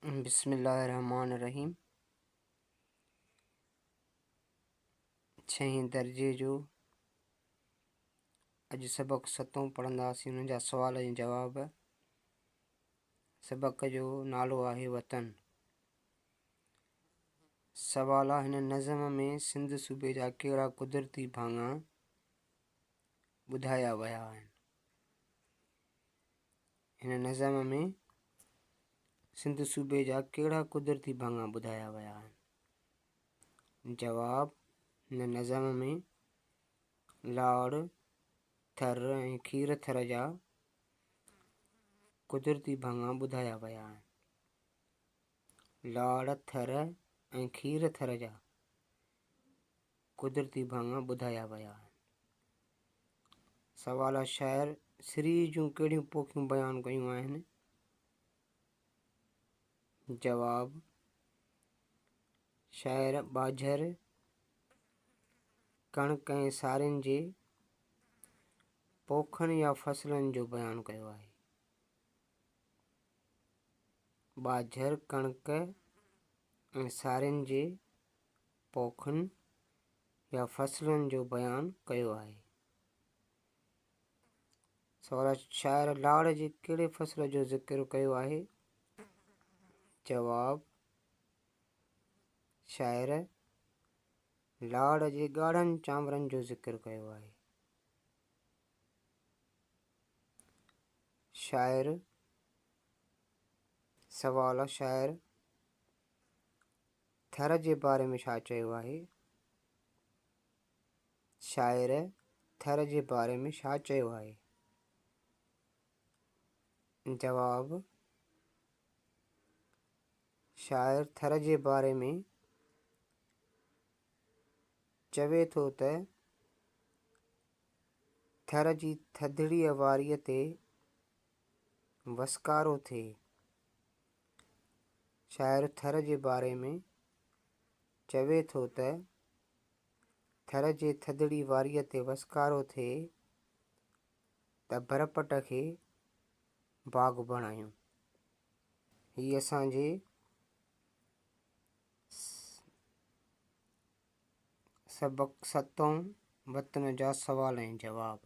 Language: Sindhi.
بسم الله الرحمٰن الرحيم ڇهين درجي جو اڄ سبق ستون پڙهنداسين ان جا سوال ۽ جواب. سبق جو نالو آهي وطن. سوال هن نظم ۾ سنڌ صوبي جا ڪهڙا قدرتي ڀاڱا ٻڌايا ويا آهن؟ هن نظم ۾ سنڌ صوبي جا ڪهڙا قدرتي ڀاڱا ٻڌايا ويا آهن؟ جواب، هن نظم ۾ لاڙ، ٿر ۽ کير ٿر جا قدرتي ڀاڱا ٻڌايا ويا آهن. لاڙ، ٿر ۽ کير ٿر جا قدرتي ڀاڱا ٻڌايا ويا آهن. سوال شاعر سري جون ڪهڙيون پوکيون بيان ڪيون آهن؟ جواب، شاعر ٻاجهر، ڪڻڪ ۽ سارين جي پوکن يا فصلن جو بيان ڪيو آهي. ٻاجهر، ڪڻڪ ۽ سارين جي پوکن يا فصلن جو بيان ڪيو آهي. سوال شاعر لاڙ جي ڪهڙي فصل جو ذڪر ڪيو آهي؟ جواب شاعر لاڙ جي ڳاڙهن چانورن جو ذڪر ڪيو آهي. شاعر سوال شاعر ٿر جي باري ۾ ڇا چيو آهي؟ شاعر ٿر جي باري ۾ ڇا چيو آهي؟ جواب، شاعر ٿر جي باري ۾ چوي ٿو ته ٿر جي ٿڌڙيء واريء تي وسڪارو ٿئي. شاعر ٿر جي باري ۾ چوي ٿو ته، ٿر جي ٿڌڙي واريء تي وسڪارو ٿئي ته برپٽ کي باغ بڻايون. هي اسان جي سبق ستون وطن جا سوال ۽ جواب.